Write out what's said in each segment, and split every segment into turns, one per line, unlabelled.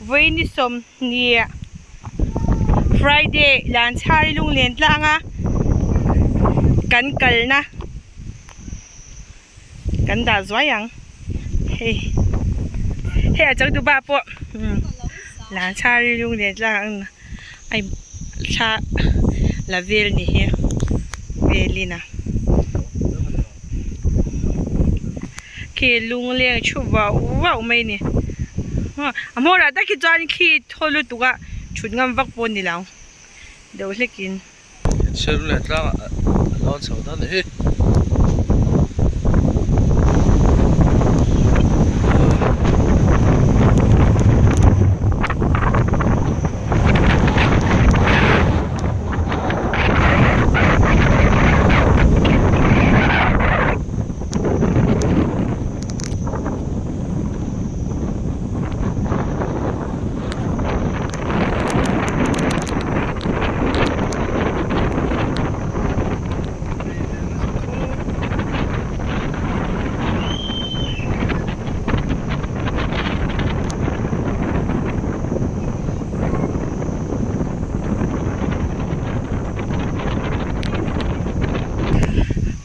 Vawiini sawmhnih Friday Lanchhari lunglen tlanga kan kalna kan dah zuai ang hei hei a changtupa pawh Lanchhari lunglen tlang a thla la vel ni hi velin a. Khi lungleng thu vauh vauh mai ni a hmawrah tak hi chuan khi thaw lutuk a thut ngam vak pawh ni lo deuh hlek in.
Chhiar leh tlang a lawn chho dan hi.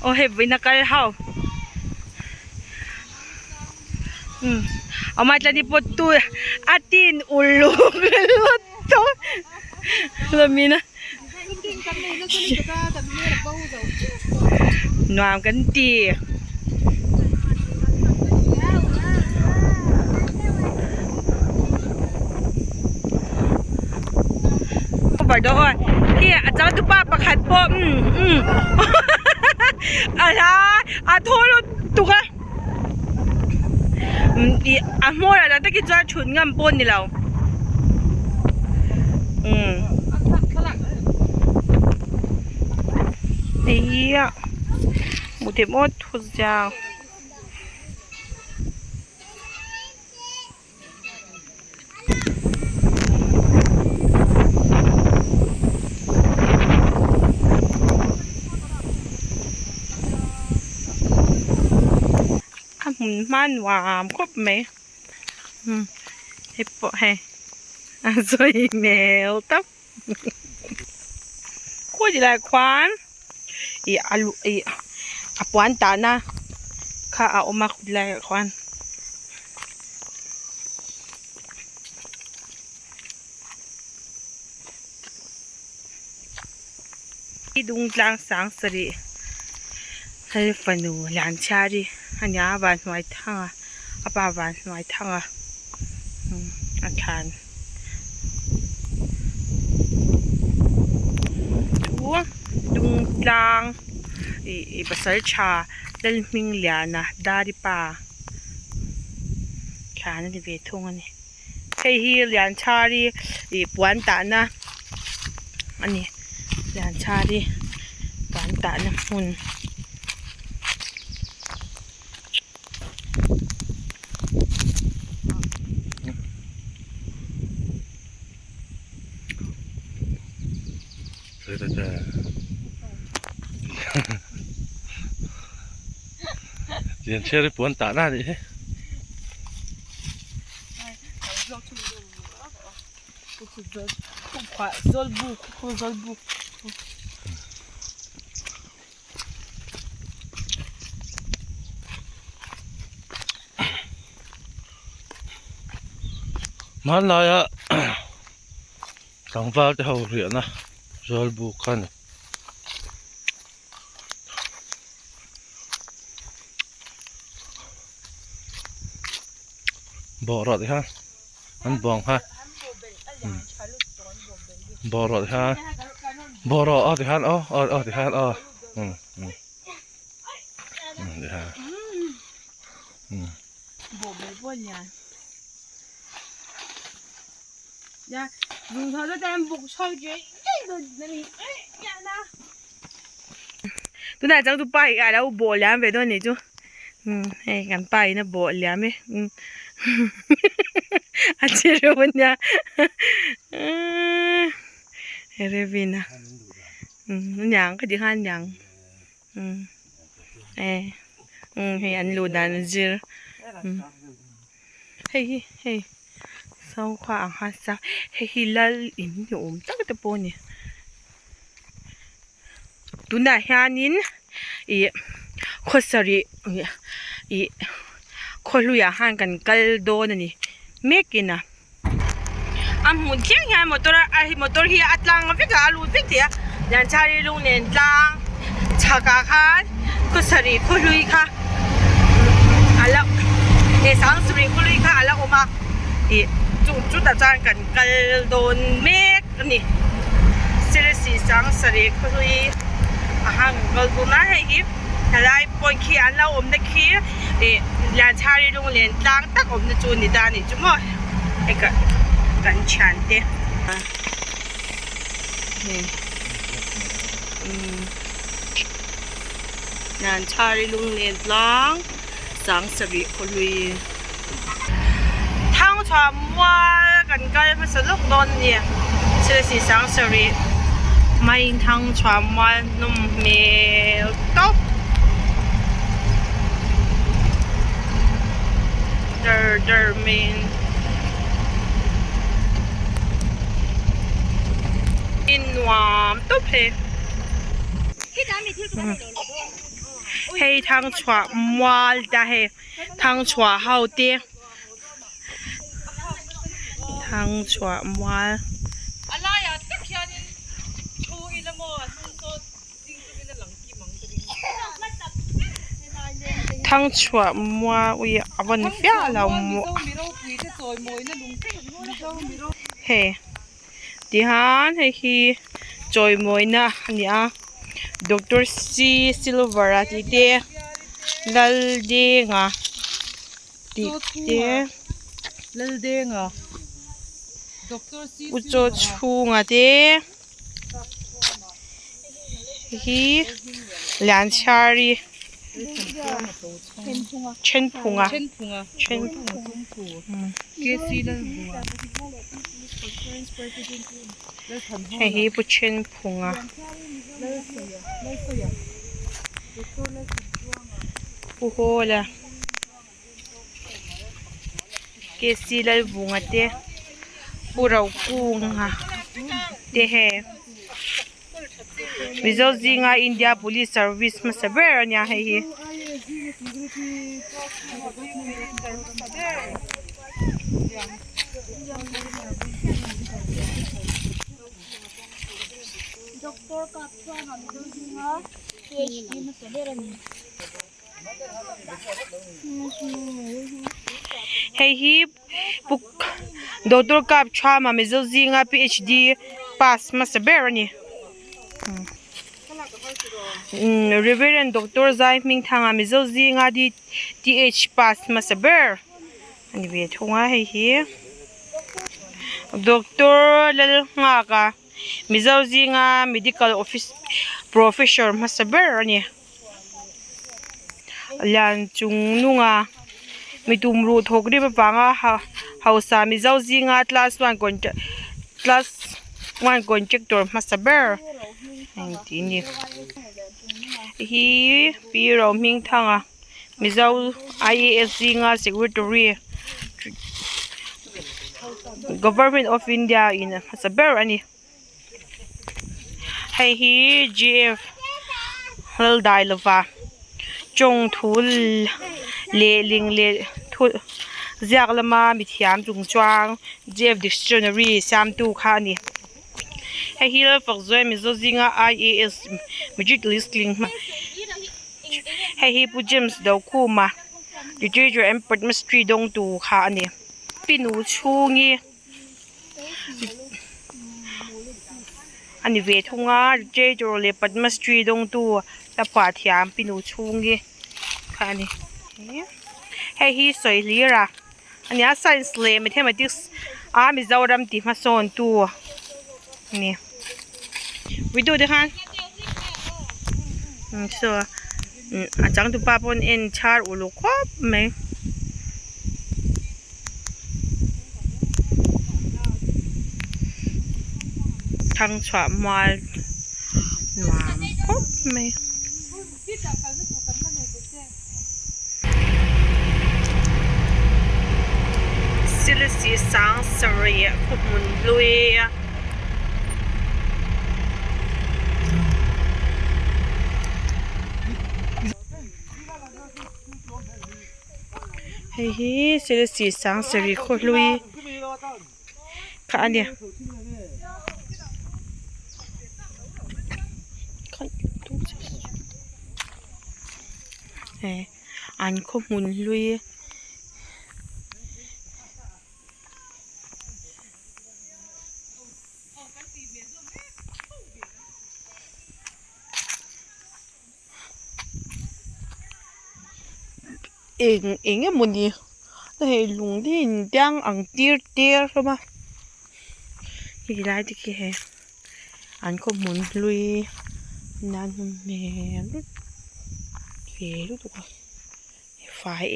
Aw hei vawiin a kal ho umm amah tlani pawh tu a tin uluk lutuk lamina nuam kan ti. Khi a changtupa pakhat pawh umm umm a hla a thaw lutuk a ih a hmawr ah tak takin chuan thut ngam pawh a ni lo umm eia hmuh theih maw thu zau. A hmun hma nuam khawp mai umm hei pawh hei a sawi hmel tawp khawi ti lai khuan ih a lu ih a puan tahna kha a awm a khawilaiah khuan. Dung tlang sang sarih hei fanu Lianchhiari a nia Vanhnuai thanga a pa Vanhnuai thanga a thlan chu dung tlang ih pasal tha Lalhmingliana Daripa thlan a ni ve thung a ni. Hei hi Lianchhari ih puan tahna a ni Lianchhari puan tahna hmun.
Lianchhiari puan tahna a nih hi. Hmanlaia tlangval te ho riahna zawlbuk kha a ni. Bawrah te khan an buang kha bawrah te khan bawrah aw ti khan aw aw aw ti khan aw um um um ti khan um.
Tunah chuan chu pa hi a lo bawh liam ve dawn a nih chu umm hei kan pa in a bawh liam e umm a che reuh a nia umm Revina umm a niang ka ti khan a niang umm e umm hei an luh dan a zir. Hei hi hei zokhua ang khan sa hei hi lal in ni awm tak te pawh a ni tunah hianin ih khaw sarih ih khaw hluiah khan kan kal dawn a ni mek in a. A hmun thleng hian motor a motor hi a tlang vek a a lut vek thei a Lianchhari lung nen tlang chhakah khan khaw sarih khaw hlui kha a la eh sang sarih khaw hlui kha a la awm a ih chu chutah chuan kan kal dawn mek a ni Silasih sang sarih khaw hlui a hang kal dawn a hei hi helai pawh khi an lo awmna khi ih Lianchhari lung nen tlang tak awmna chu a ni ta a nih chu maw. Hei ka kan thiante hei umm Nanchhari lunglen tlang sang sarih khaw hlui Thangchhuah mual kan kal hmasa lawk dawn a ni Silasih sang sarih Main Thangchhuah mual hnawm hmel tawp. Dar dar mai in nuam tawp hei hei thang chhuah mual ta hei thang chhuah ho te thang chhuah mual. Thangchhuah mua ui a vawn fiah lo maw hei tihian hei hi chawimawina a ni a doctor c silver a tih te Laldenga tih te u chaw chhunga te. Hi Lianchhiari Thenphunga Hei hi Pu Thenphunga Pu Hawla K C Lalvunga te Pu Rokunga te hei Mizo zinga India Police Service hmasa ber a nia hei hi. Hei hi pu doctor kap thama mizo zinga phd pass hmasa ber a ni umm reverend doctor zai hming thanga mizo zinga dth pass hmasa ber a ni ve thung a hei hi doctor Lalnghaka mizo zinga medical office professor hmasa ber a ni. Lian chung nunga mi tum ruh thawk rim avanga hausa mizo zinga class one contract class one contractor hmasa ber heng tih a ni hi pi Rohmingthanga mizo I A S zinga secretary government of India in hmasa ber a ni. Hei hi G F Laldai lova tawng thu leh ling leh thu ziak lama mithiam chung chuang G F dictionary siamtu kha a ni. Hei hi Lalfakzuai Mizo zinga I A S merit list tling hma hei hi Pu James Dokhuma literature and Padmashree dawngtu kha a ni. Pinu chhungi. A ni ve thung a Jaidur leh Padmashree dawngtu la phuah thiam pinu chhung hi kha a ni hei hi sawi hlir a a nia science leh mathematics a Mizoram tih hmasawn tu a ni video te khan saw a changtupa pawn en char uluk khawp mai. Thangchhuah mual nuam khawp mai. Selesih sang sarih khaw hmun hlui a. Hei hi Selesih sang sarih khaw hlui kha a ni. An khaw hmun hlui. Eng eng emawni hei lung te hi intiang ang tir tir hlawm a hei lai te khi hei an khaw hmun hlui nan hmel ve lutuk a fai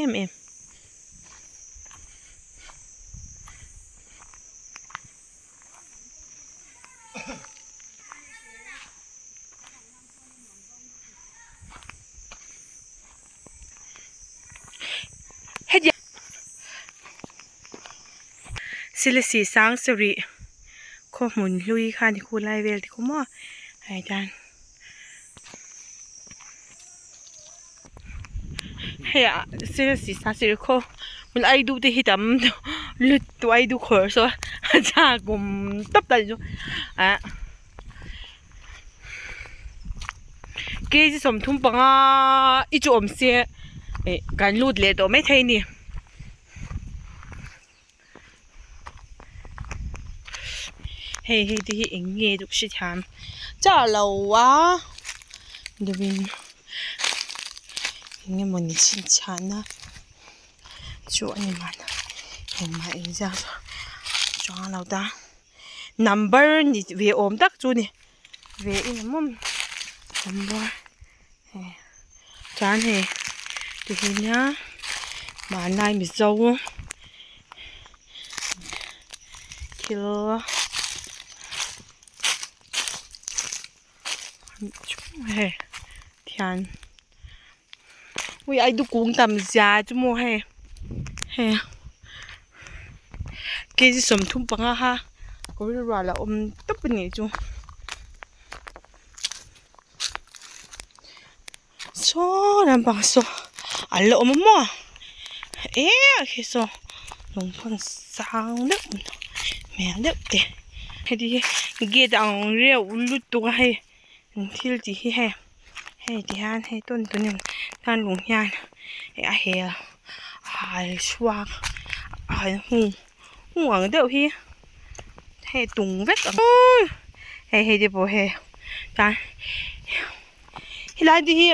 em em. Silasi sang sarih khaw hmun hlui kha ni khu lai vel te khu maw hei tan hei ah silasi sang sarih khaw hmun ai duh te hi tam lutuk ai duh khawr saw a chak awm tawp ta ni chu ah. Kg 35 i chu awm se ih kan lut leh tawh maithei a ni. Hei hei te hi eng nge deuh hre thiam chah lo a deuhin eng emawni chhinchhiahna chu a ni mahna engmah inziak chuang lo ta. Number ni ve awm tak chu ni ve in a mawm number hei chuan hei ti hi nia hmanlai mizo thil hei thian ui ai du kung tam zia chu maw hei hei kg 35 kha kawr rual a awm tawp a nih chu saw lampang saw an la awm a maw eh khi saw lungphun sang deuh hmel deuh te heti hi gate ang reuh lutuk a hei. An thil tih hi hei hei ti hian hei tawn tawn in tan lung hian eh a hel a hal chhuak a hal hung hung ang deuh hi hei tung vek ang hei hei te pawh hei tan helai te hi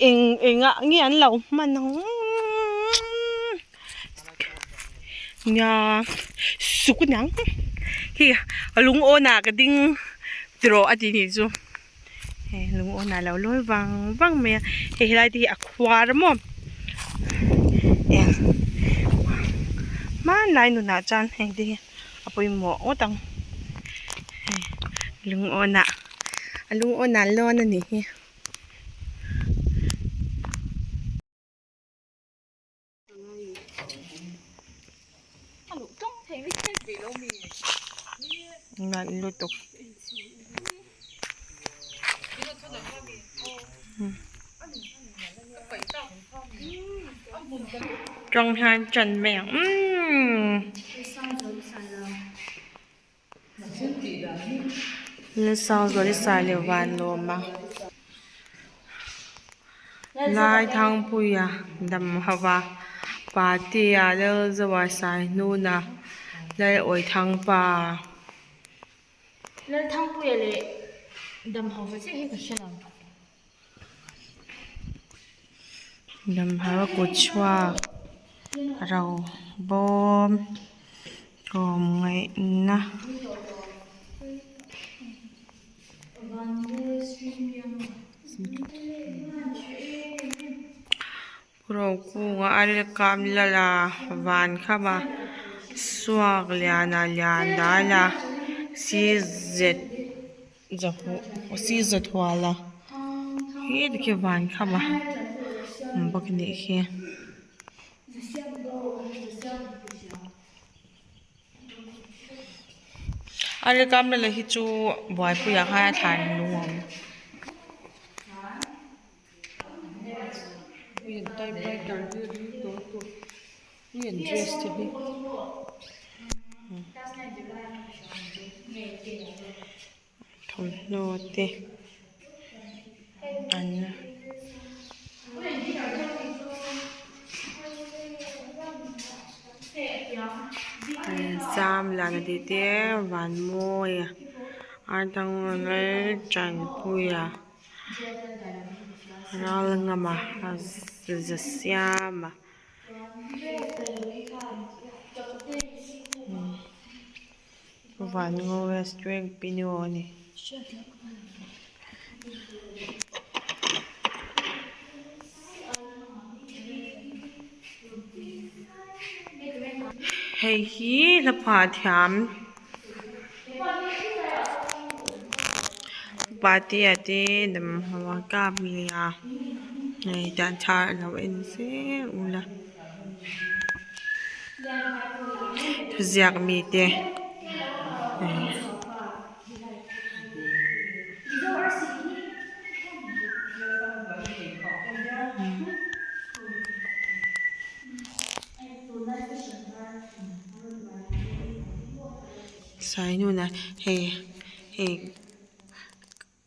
eng engah nge an lo hman ang nia suk aniang hei a lungawn ah ka ding tiraw a tih nih chu hei lungawn ah lo lawi vang vang mai a hei helai te hi a khuar maw eng hmanlai nunah chuan heng te hi a pawimawh ngawt ang hei lungawn ah a lungawn ah lawn a nih hi. Nalh lutuk. Tawng hian chan mai ang umm. Lalsangzuali sai leh Vanlawma Laithangpuia Damhava Patea Lalzoa Saihnuna Lalawithangpa.
Lalthangpuia leh Damhava chiah hi ka hre lo.
Damhava kut chhuak ro bawm tlawm ngaihna. Rokunga a rilkam lala van khama suak liana lian dala cz. Si zathuala hi tikhi van kham a awm bawk a nih hi. A rilkam leh hi chu buaipui ah khan a thlan lung a awm. Thawmhnaw te an zam lan a tih te van mawi a Tanpuia ral ngama za siam a. Vango restaurant pino a ni. Hei hi hlapha thiam party ah te dam ho a kap nia hei tan thar a lo en zel ula thuziak mite Sainuna hei hei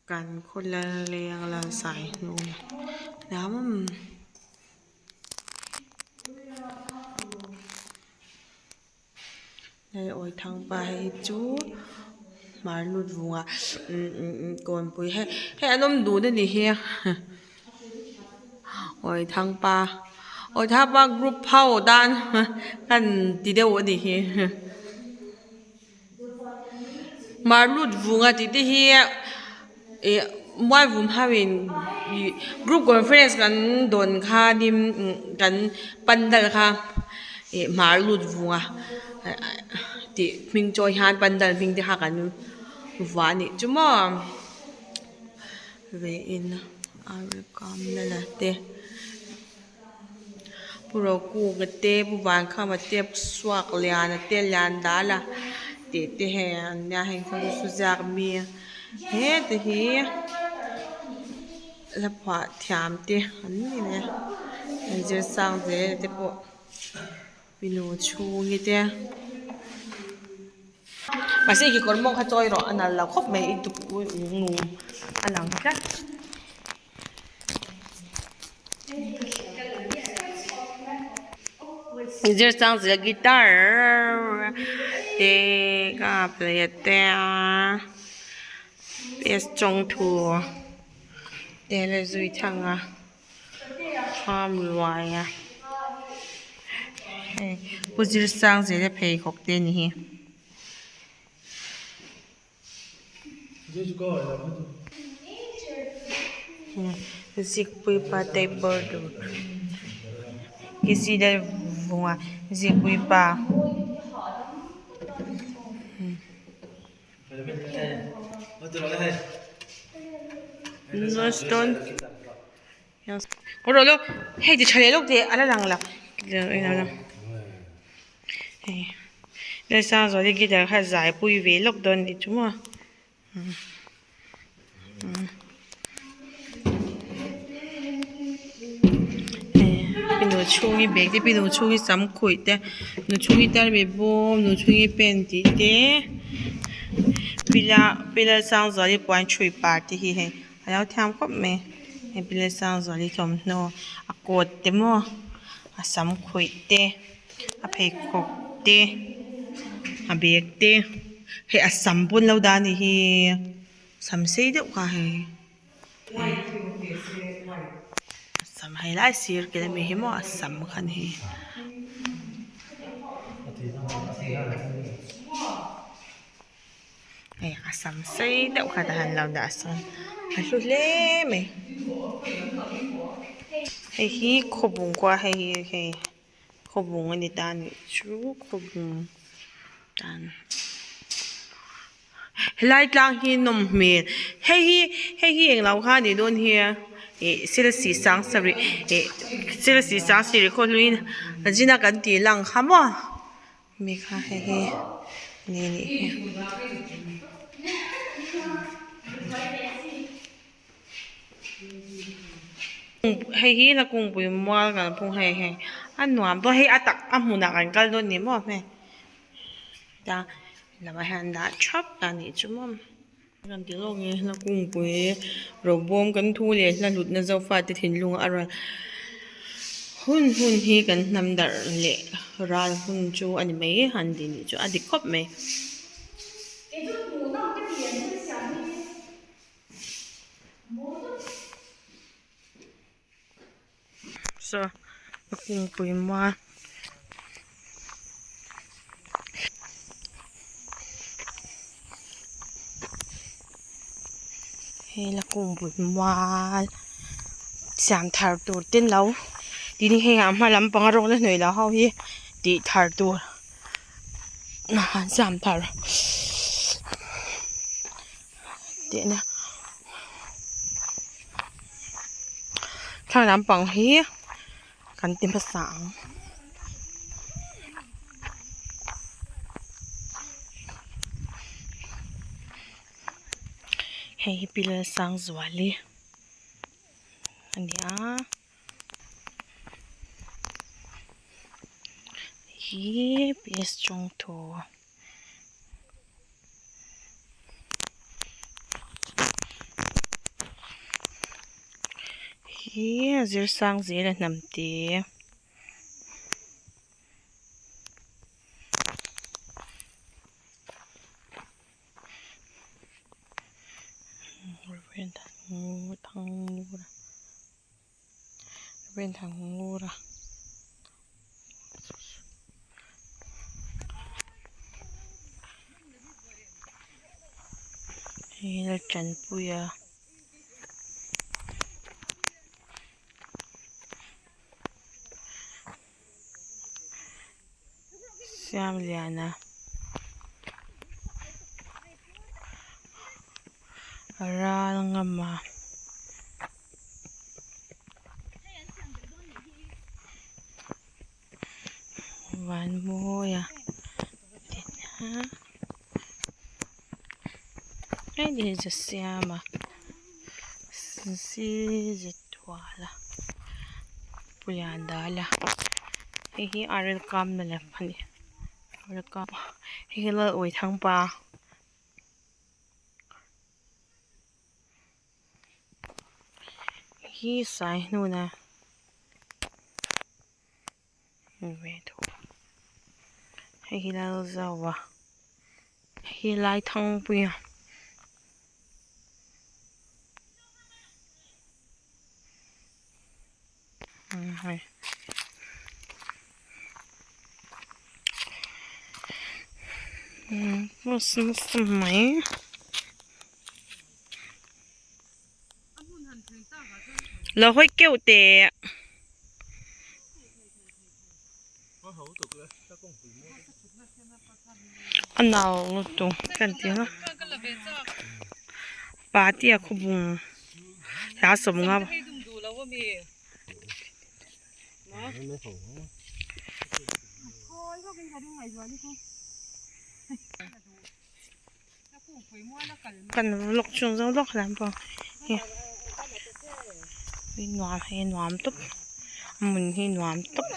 kan khaw lal leng lal Sainuna lam. Hei awi thang pa hei hi chu hmar lut vungah kawnpui hei hei an awm dun a nih hi awi thang pa awi thang pa group ho tan kan ti deuh a nih hi hmar lut vunga tih te hi ih mualvum ho in ih group conference kan dawn khanin kan pandal kha ih hmar lut vunga tih hming chawi hian pandal hming te kha kan vuah a nih chu maw ve in a kam la la te. Pu Rokunga te Pu Vankhama te Pu Suakliana te Liandala tih te hei an nia heng saw chu ziak mi hete hi la phuah thiam te an ni le an zir sang zel te pawh minu chhungi te mahse kekawr mawng kha chawi rawh a nalh lo khawp mai i a lang tlat. Zir chang zia guitar te ka play a te a ps chawngthu te la zui thang a farm luai a hei pu zir sang zela pheikhawk te a ni hi. Zikpui pa table tur kc deuh vunga zikpui pa. Hei ti tha leh lawk teh a la lang lo hei Lalsangzuali guitar kha zai pui ve lawk dawn anih chu maw hei nu chhungi bag te pi nu chhungi sam khuih te nu chhungi tarmit bawm nu chhungi pen tih te pi Lalsangzuali puan ṭhui par te hi hei. A lo thiam khawp mai hei pi Lalsangzuali thawmhnaw a coat te maw a sam khuih te a pheikhawk te a bag te hei a sam pawn lo dah a nih hi sam sei deuh kha hei sam hei lai sir kel ami hi maw a sam kha a ni hi. Hei a sam sei deuh kha tah hian lo dah sawn a hlu hle mai hei hi khawbung khua hei hi hei khawbung a ni ta a nih chu khawbung tan helai tlang hi nawm hmel hei hi hei hi englo kha a nih dawn hi a. Ih silsi sang sarih ih silsi sang sarih khaw hluiin a zin a kan tih lang kha maw mi kha hei hi ni nih hi. Hei hi la kungpui mual kan phung hei hei a nuam dawn hei a tak a hmunah kan kal dawn ni maw hei ta lamah hian an dah thap a nih chu maw. Kan ti lawk nge hla kungpui robawm kan thu leh hla hlutna zofate thinlunga a ral hun hun hi kan hnam darh leh ral hun chu a ni mai han ti nih chu a dik khawp mai. Saw a kungpui mual hei la kungpui mual siam thar tur te lo tin hei a hma lampang a rawng la hnawih loh ho hi tih thar tur an siam thar tihna thlang lampang hi kan ti hmasa ang. Hei hi Pi Lalsangzuali a ni a hi PS Chawngthu. Hi a zir sang zel a hnam te Thangngura. Hei la tanpui a. Siamliana ral ngam a. Van mawi a hei ni hi siam a zet a puian dal a hei hi arel kam na lem a ni arel kam hei hi lalawithangpa. Hi sai hnuna hei hi Lalzauva hei hi Laithangpuia. Nasa mai. Lo hawi keuh teh. A nau lutuk kan ti a party a khawbung hla sawmnga. Kan vlog chung zawng zawng kha lam pawh hi nuam hei nuam tawp a hmun hi nuam tawp.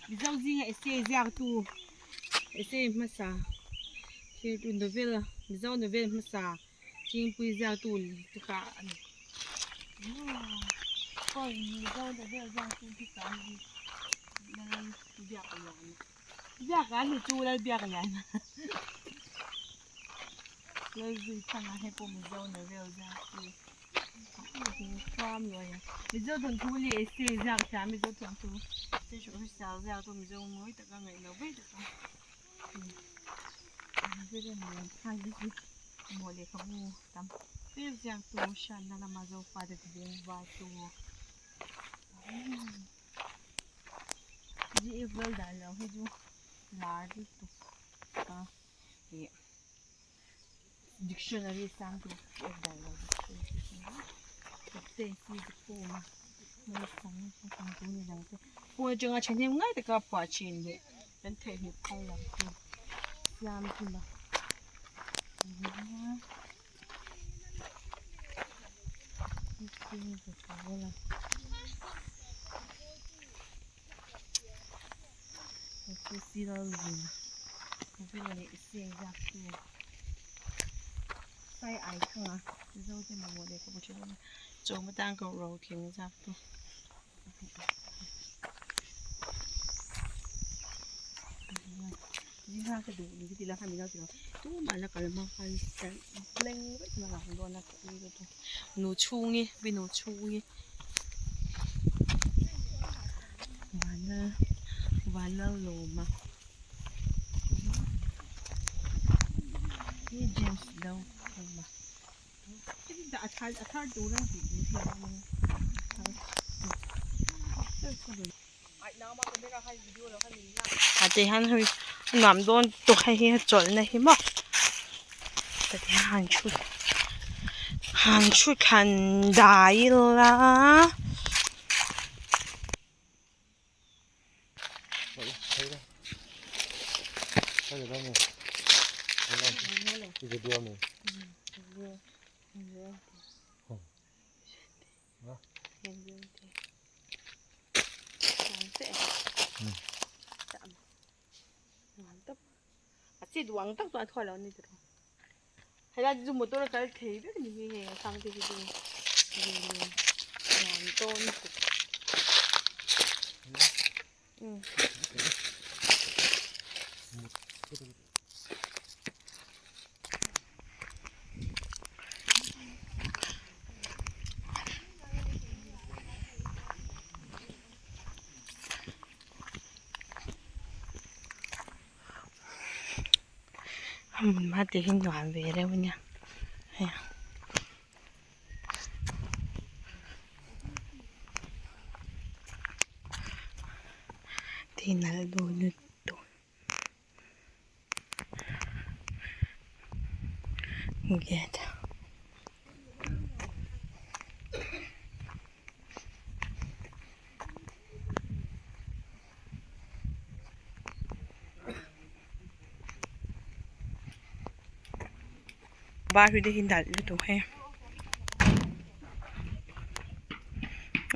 Mizo zinga essay ziaktu essay hmasa thirtu novel Mizo novel hmasa Chingpui ziaktu te kha a ni. Dictionary sang tur pek dan lo pawn atanga thahnem ngai taka phuah thin leh kan theihnghilh phal lo chu siam thung a Sai ai thung a mizo te mamawh leh ka hmu thin a chawm atan ka ro tling zak tu zingah ka duh ni ti la khan min lo ti lo tumah la kal hma khan leng vek na lang dawn a ka ui lutuk nu chhungi pi nu chhungi vanlalawma. A ti hian hei a nuam dawn tawh hei hi chawlhna hi maw ta ti hian han chhut han chhut han dai ila. Helai chu motor a kal thei vek a ni hi hei a sang te hi chu nuam dawn lutuk. A hmun hma te hi nuam ve reuh a nia hei a. Te nalh dawn lutuk gate. Bar hi te hi nalh lutuk hei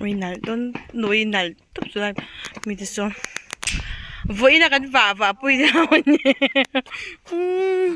ui nalh dawn ui nalh tawp chu lai mite sawn vawiin a kan vah vah pui dawn a ni umm.